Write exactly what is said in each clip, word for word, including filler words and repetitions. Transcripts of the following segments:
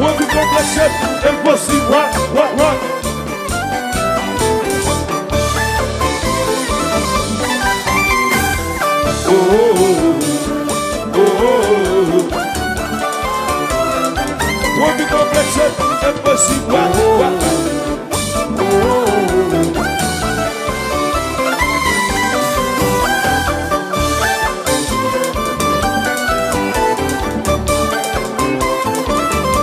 Wè ki konplekse, enposib, wa, wa, wa. Oh, oh, oh, oh, oh. Wè ki konplekse, enposib, wa, wa, wa.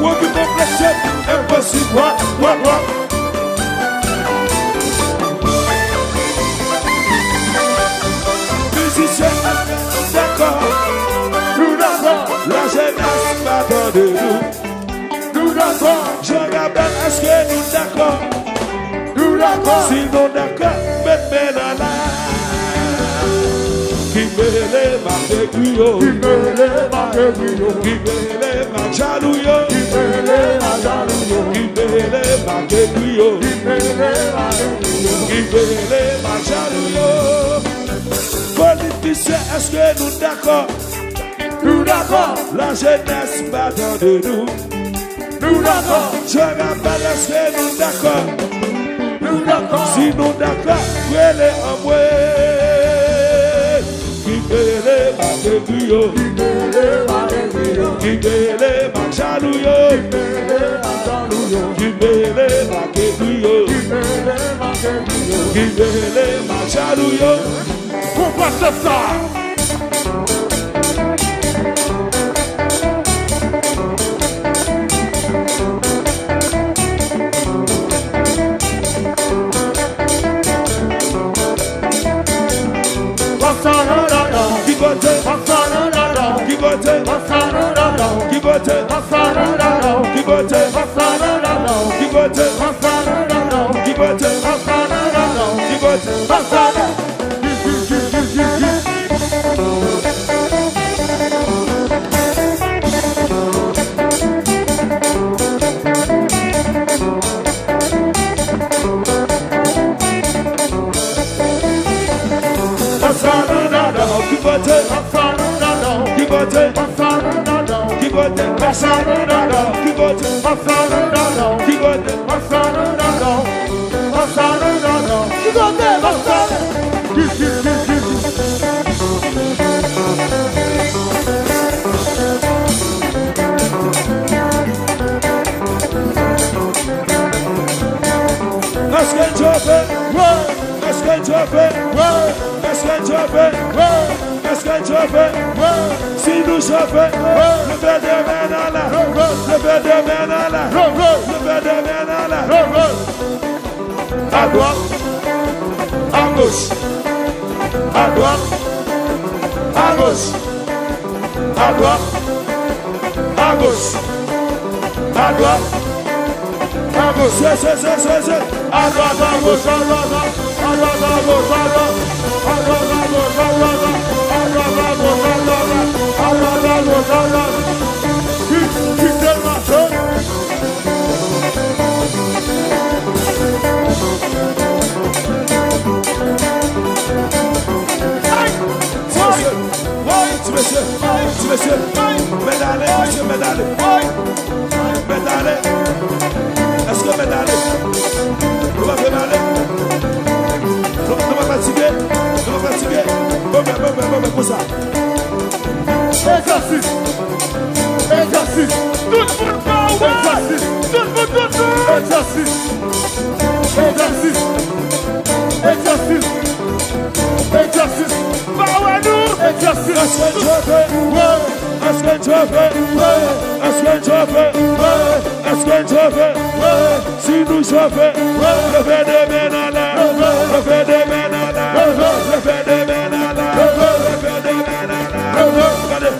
Wè ki konplekse, enposib, wa, wa, wa. Mizisyen, èske nou dakò? Nou dakò. Lajenès pa tande nou. Nou dakò. Jan Rabèl, èske nou dakò? Nou dakò. Si nou dakò, met men anlè. Ki mele m ak egri yo. Ki mele m ak egri yo. Ki mele m ak jalou yo. Ki mele m ak jalou yo. Ki mele m ak egri yo. Ki mele m ak egri yo. Ki mele m ak jalou yo. Politisyen, èske nou dakò? Nou dakò. Lajenès pa tande nou. Nou dakò. Jan Rabèl, èske nou dakò? Nou dakò. Si nou dakò, rele anmwe. Ki mele m ak egri yo. Ki mele m ak egri yo. Ki mele m ak jalou yo. Ki mele m ak jalou yo. Ki mele m ak egri yo. Ki mele m ak egri yo. Ki mele m ak jalou yo. Konpa tèt sa. Ki kote? Ki kote? Ki kote? Ki kote? Ki kote? Ki kote? Ki kote? Ki kote? Ki kote? Ki kote? Ki kote? Ki kote? Ki kote? Ki kote? Èske Dye fè? Èske Dye fè? Èske Dye fè? Èske Dye fè? Si nou chofe, leve de men anlè. Leve de men anlè. Leve de men anlè. Adwat, agoch. Adwat, agoch. Adwat, agoch. Adwat, agoch. Se, se, se, se, se. Adwat, agoch, adwat, adwat, agoch, adwat. Adwat, agoch, adwat, adwat, agoch, adwat. Adwat, agoch, adwat. Ki, ki te mache. Ti mesye, ti mesye, ti mesye, medale, mesye, medale. Medale. Èske medale? Nou pa fè medale. Nou, nou pa fatige. Nou pa fatige. Bon, bon, bon, bon, bon, konsa. Egzèsis. Egzèsis. Tout moun fè wè. Egzèsis. Tout moun, tout moun. Egzèsis! Egzèsis! Egzèsis! Egzèsis! Pa wè nou! Egzèsis! Èske Dye vle? Wi! Èske Dye vle? Wi! Èske Dye vle? Wi! Èske Dye vle? Wi! Si nou chofe, wi, leve de men anlè. Wi! Leve de men anlè. Wi! Leve de men anlè. Wi! Leve de men anlè. Wi! Gade.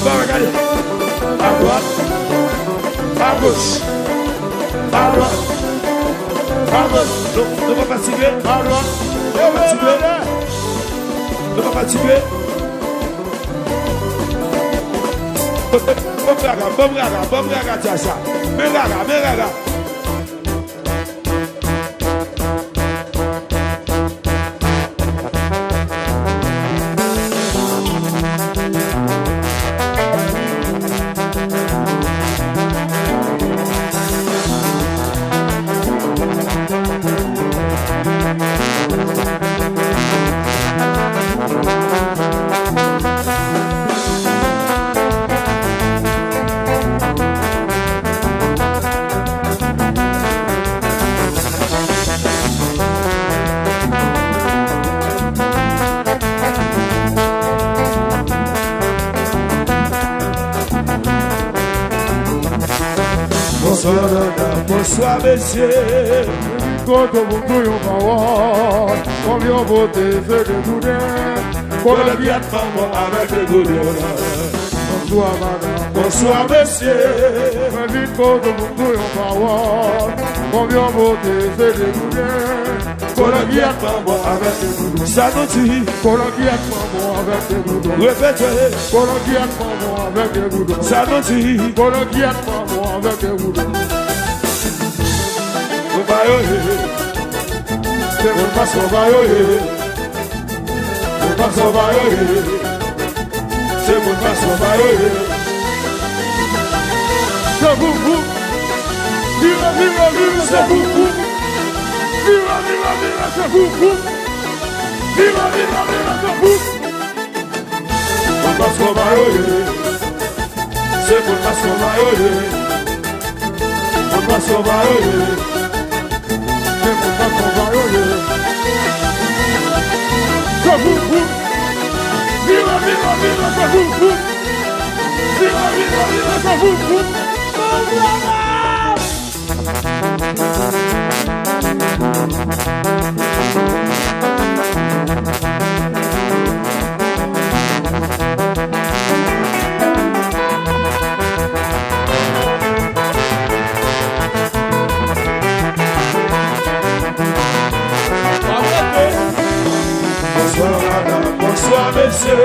Ba, gade. Adwat. Agoch. Adwat. Agoch. Nou, nou pa fatige. Adwat. Nou pa fatige. Nou pa fatige. Bon raga, bon raga, bon raga, tcha, tcha. Men raga, men raga. Bonswa, madam. Bonswa, mesye. Kote w pou m di w yon pawòl. Konbyen w pote, se de gouden. Kolongyèt manman avèk de gouden. Bonswa, madam. Bonswa, mesye. Mwen vin kote w pou m di w yon pawòl. Konbyen w pote, se de gouden. Kolongyèt manman avèk de gouden. Sa nou di? Kolongyèt manman avèk de gouden. Repete. Kolongyèt manman avèk de gouden. Sa nou di? Kolongyèt manman avèk de gouden. Konba yo ye. Se moun fason ba yo ye. Moun fason ba yo ye. Se moun fason ba yo ye. Se pou ou. Vire, vire, vire, se pou ou. Vire, vire, vire, se pou ou. Vire, vire, vire, se pou ou. Moun fason ba yo ye. Se moun fason ba yo ye. Moun fason ba yo ye. Se pou sa konba yo ye. Se pou ou. Vire, vire, vire, se pou ou. Vire, vire, vire, se pou ou. Bon travay! Bonswa, madanm, bonswa, mesye.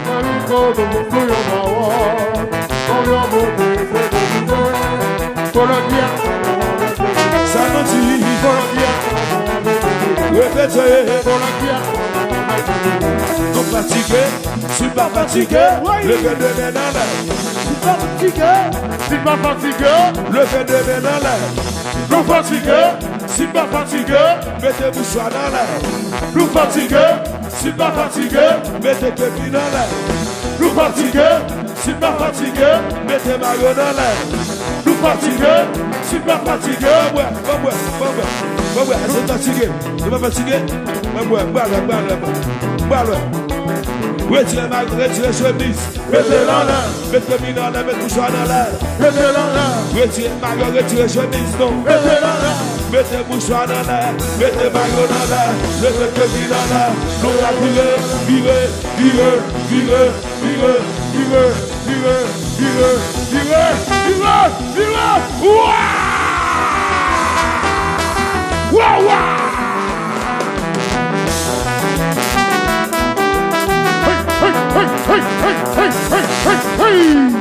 Mwen vin kote w pou m di w yon pawòl. Konbyen w pote, se pou ou. Kolongyèt. Sa nou di? Kolongyèt. Repete. Kolongyèt. Nou fatige. Si w pa fatige, leve de men anlè. Si w pa fatige, si w pa fatige, leve de men anlè. Nou fatige, si w pa fatige, mete mouchwa anlè. Nou fatige, si w pa fatige, mete kepi anlè. Nou fatige, si w pa fatige, mete mayo anlè. Nou fatige, si w pa fatige. Ban m bwè, ban m bwè, ban m bwè, ban m bwè. Èske w fatige? Si w pa fatige, ban m bwè, ban m bwè, ban m bwè, ban m bwè. Retire mayo, retire chemiz. Mete l anlè. Met kepi anlè, met mouchwa anlè. Mete l anlè. Retire mayo, retire chemiz nou. Mete l anlè. Mete mouchwa anlè. Mete mayo anlè. Mete kepi anlè. Nou ka vire, vire, vire, vire, vire, vire, vire, vire, vire, vire, vire. Wa! Wa, wa! Hey, hey, hey, hey, hey, hey, hey, hey, hey, hey.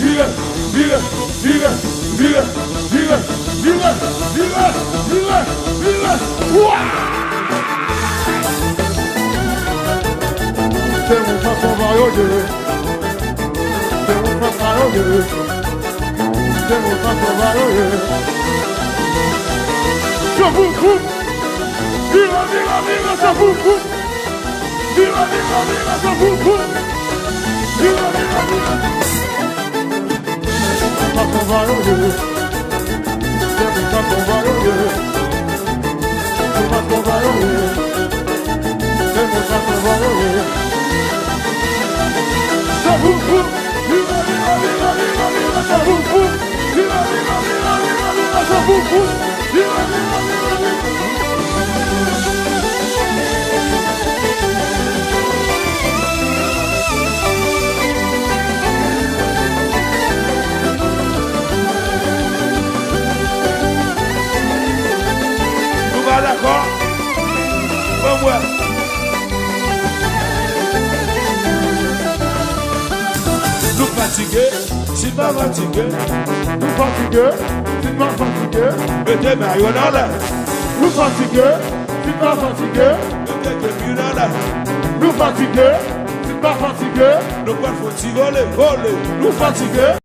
vire, vire, vire, vire, vire, vire, vire, vire, vire. Wa! Se moun sa konva yo ye. Se moun sa sa yo ye. Se moun sa konva yo ye. Se pou, pou. Vire, vire, vire, se pou, pou. Vire, vire, vire, se pou, pou. Vire, vire, vire. Sa konva yo ye. Se pou sa konva yo ye. Se pa konva yo ye. Se pou sa konva yo ye. Se pou, pou. Vire, vire, vire, vire, vire, se pou, pou. Vire, vire, vire, vire, vire, se pou, pou. Vire, vire, vire, vire. Nou pa dakò? Ban m wè. Nou fatige, si n pa fatige. Nou fatige, si n pa fatige. Mete men yo nan lè. Nou fatige, si n pa fatige. Mete men yo nan lè. Nou fatige, si n pa fatige. Nou pral fè yon ti vole, vole. Nou fatige.